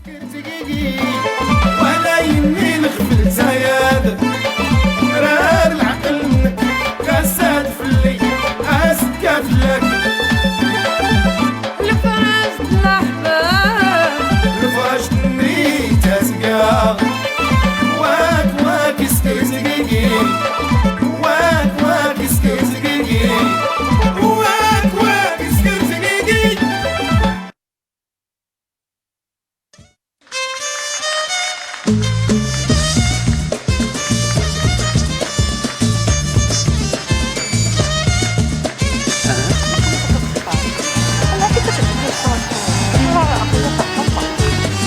ولا يمي الغفل زياد رار العقل كاساد فلي اسكا فلاك الفرج الأحباب الفرج تنري تاسكا واك واك سكرتيكي واك واك سكرتيكي واك واك سكرتيكي.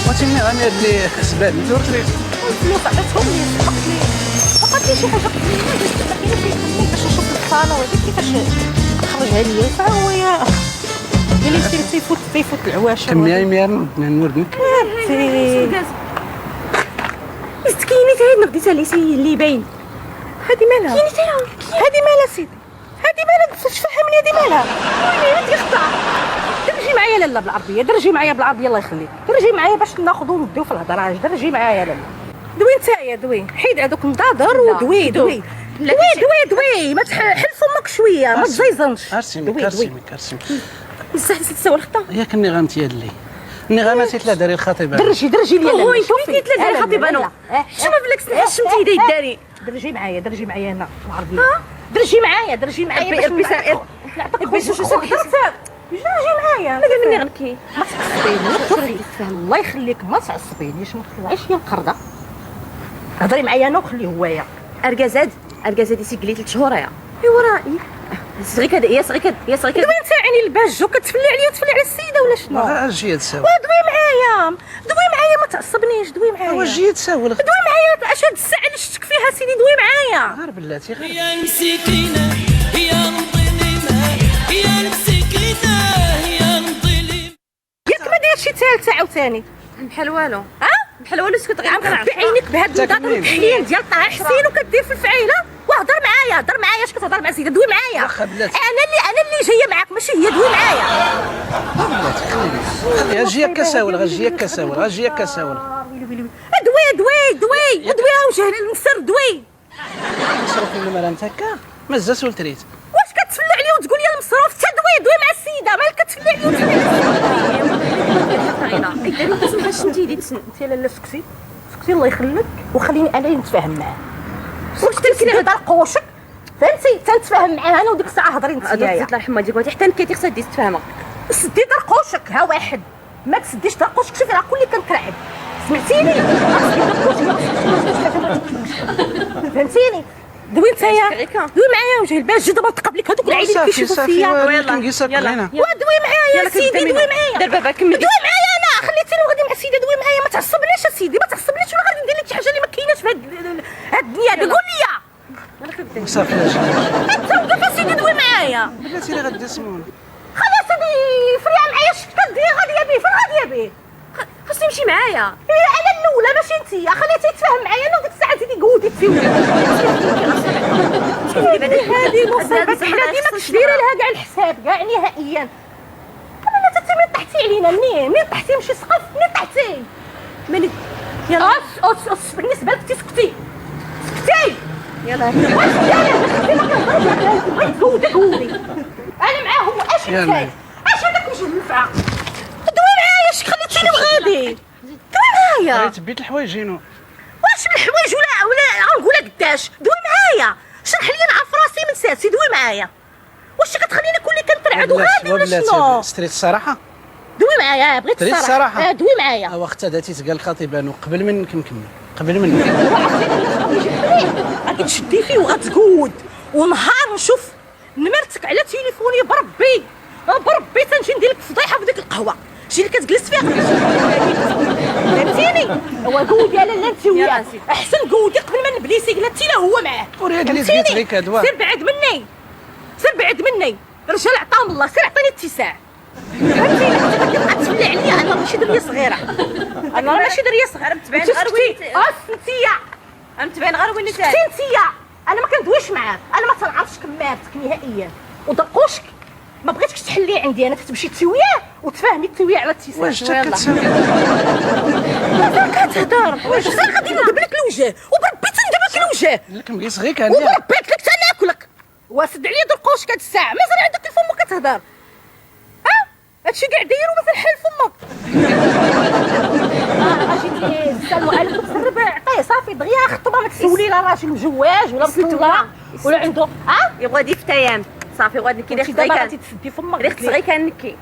وتمي غني اللي حسبان تورتري الفلوس عطيتهم لي، سبقت لي بقات لي شي حاجة قليله، قلت ما كاينش يخليني باش نشوف الصاله وهذيك كيفاش خرجها لي. فهو يا قال لي سير تيفوت تيفوت العواشر. كمية مية نوردنك مسكينة هاد نغدي تاع لي اللي باين. هادي مالها؟ كاينة تاع هادي مالها سيدي؟ هادي مالها؟ تفهمني هادي مالها؟ ويلي هادي خطا. درجي معايا لاله بالعربية، درجي معايا بالعربية الله يخليك، درجي معايا باش ناخذوا ونديو في الهضرة، درجي معايا لاله. دوي نتايا دوي، حيد هذوك النضاضر ودوي دوي دوي دوي دوي، ما تحل فمك شوية، ما تزيزنش. ارسمك دوي دوي. ارسمك ارسمك. بصح تسوى الخطا. ياك النغام تيالي النغامات تلا داري الخطيبه. درجي درجي لي هو لاله، شوفي كي تلا داري الخطيبه انا شنو بالك حشمتي يدي الداري. درجي معايا درجي معايا هنا العربية، درجي معايا درجي معايا باش نعطيك درجي معايا. ماذا مني غنكي؟ ما تعصبينيش، شوفي الله يخليك ما تعصبينيش، ما تطلعيش يا القردة. هضري معايا انا وخليه هوايا. اركازاد اركازاد يسجلي 3 شهور يا ايوا راه صغير كذا يا صغير كذا يا صغير كذا. دوي انت عيني الباجو كتفلي عليا وتفلي على السيدة ولا شنو؟ اجي تساوي. ودوي معايا دوي معايا ما تعصبنيش، دوي معايا. واش جيت تساوي؟ دوي معايا اش هاد الساعة اللي شتك فيها سيدي، دوي معايا. غير بلاتي غير. يا المسكينة يا مظلمة يا المسكينة يا مظلمة. ياك ما داير شي ثالثة عاوتاني؟ بحال والو. ها؟ بحال والو سكت غير عم خبي عينيك بهاد النضاضر الكحلين ديال طه حسين وكدير في الفعيله. وهضر معايا هضر معايا، اش كتهضر مع السيدة؟ دوي معايا. واخا بلاتي. انا اللي جاية معاك ماشي هي، دوي معايا. بلاتي خليني غنجي كساول غنجي كساول غنجي كساول. ويلي ويلي دوي دوي دوي دوي وجه المسر دوي. مصروف النمرة انت هكا مازال سولتريت. واش كتفلي عليا وتقول لي المصروف؟ حتى دوي دوي مع السيدة، مالك كتفلي عليا وتفلي على السيدة؟ انت لاله سكتي سكتي الله يخليك وخليني انا اللي نتفاهم معاه. واش تمسكي غير قوشك فهمتي؟ تنتفاهم معاه انا وديك الساعة هضري انت الله يرحم والديك حتى نكيتي خصها دير تفاهمه. سدي درقوشك ها واحد، ما تسديش درقوشك، شوفي راه كلي كنترعب سمعتيني؟ فهمتيني؟ دوي نتايا دوي معايا وجه الباج دابا نتقبل لك هذوك العينين كيشوفوا فيا. ودوي معايا سيدي دوي معايا. دار بابا كمل. دوي معايا انا خليتيني وغادي مع السيدة، دوي معايا ما تعصبنيش اسيدي ما تعصبنيش ولا غادي ندير لك شي حاجة اللي ما كايناش في هاد الدنيا. قول لي صافي انت وقف اسيدي دوي معايا. بلاتي اللي غادي تسمون. خلاص سيدي فريها معايا، اش كدير غادية به؟ فين غادية به؟ خاصو يمشي معايا. إيه انا الاولى ماشي انت، خليتي يتفاهم معايا انا وديك الساعة زيدي قودي تسوي. هذه مصيبة حنا ديما كديري لها كاع الحساب كاع نهائيا. انا لا تتي منين طحتي علينا؟ منين منين طحتي؟ مشي سقف منين طحتي؟ مالك يلا اس اس بالنسبة لك تسكتي سكتي يلا. واش يلا ما كنهضرش بغيت تقودي قودي انا معاه هو. اش انت اش هذاك وجه النفعه؟ دوي معايا اش خليتيني وغادي؟ دوي معايا. تبيت الحوايج هنا. واش من الحوايج ولا ولا غنقولها قداش؟ دوي معايا شرح لي نعرف راسي من ساسي. دوي معايا واش كتخليني كلي كنترعد وغادي ولا شنو؟ ستريت الصراحة. دوي معايا بغيت الصراحة. دوي معايا. اوا اختها داتي تقال الخطيبه قبل منك نكمل قبل منك. غادي تشدي فيه وغتقود ونهار نشوف نمرتك على تليفوني بربي بربي تنجي ندير لك فضيحة في ديك القهوة شي اللي كتجلس فيها فهمتيني؟ هو قودي على لا انت وياه احسن قودي قبل ما نبليسي لا انت لا هو معاه. سير بعد مني سير بعد مني، الرجال عطاهم الله سير عطيني اتساع فهمتيني؟ حتى كتبقى تفلي عليا انا ماشي دريه صغيرة، انا راه ماشي دريه صغيرة. تبان غير وين اس انتيا تبان غير وين سكتي انتيا. انا ما كندويش معاك، انا ما تنعرفش كمارتك نهائيا ودرقوشك ما بغيتكش تحلي عندي انا، تمشي انت وياه وتفاهمي انت وياه على اتساع. واش كتساوي؟ كتهضر؟ واش غادي ندب لك الوجه؟ وبربي تندب لك الوجه. لك مقيس غير كان وبربي لك تناكلك. واسد عليا درقوشك هاد الساعة، مازال عندك الفم وكتهضر. ها هادشي كاع داير ومازال حال فمك. اجي السلام عليكم الربع، عطية صافي دغيا خطبه، ما تسولي لا راجل مجواج ولا مطلق ولا عنده. ها يغادي في تيام صافي غادي كي انت دابا غادي تسدي فمك. ريحت غير كنكي.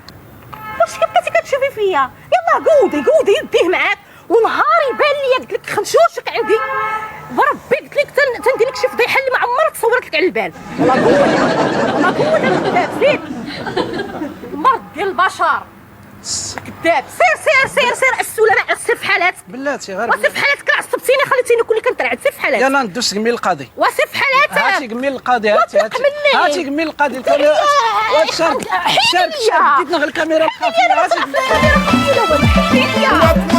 واش كبقيتي كتشوفي فيا؟ يلاه قودي قودي يديه معاك، ونهار يبان لي قلت لك خنشوشك عندي بربي، قلت لك تندير لك شي فضيحة اللي ما عمرها تصورت لك على البال. والله قود، والله قود الكذاب، زيد المرض ديال البشر كذاب. سير سير سير سير السلامة، سير في حالاتك. بلاتي غير وسير في حالاتك، راه عصبتيني خليتيني كلي كنترعد. سير في حالاتك. يلا ندوس قمي القاضي. وسير في حالاتك. هاتي قمي القاضي، هاتي هاتي هاتي قمي القاضي. الكاميرا شارك شارك شارك، ديتنا غير الكاميرا الخفية. هاتي الكاميرا الخفية.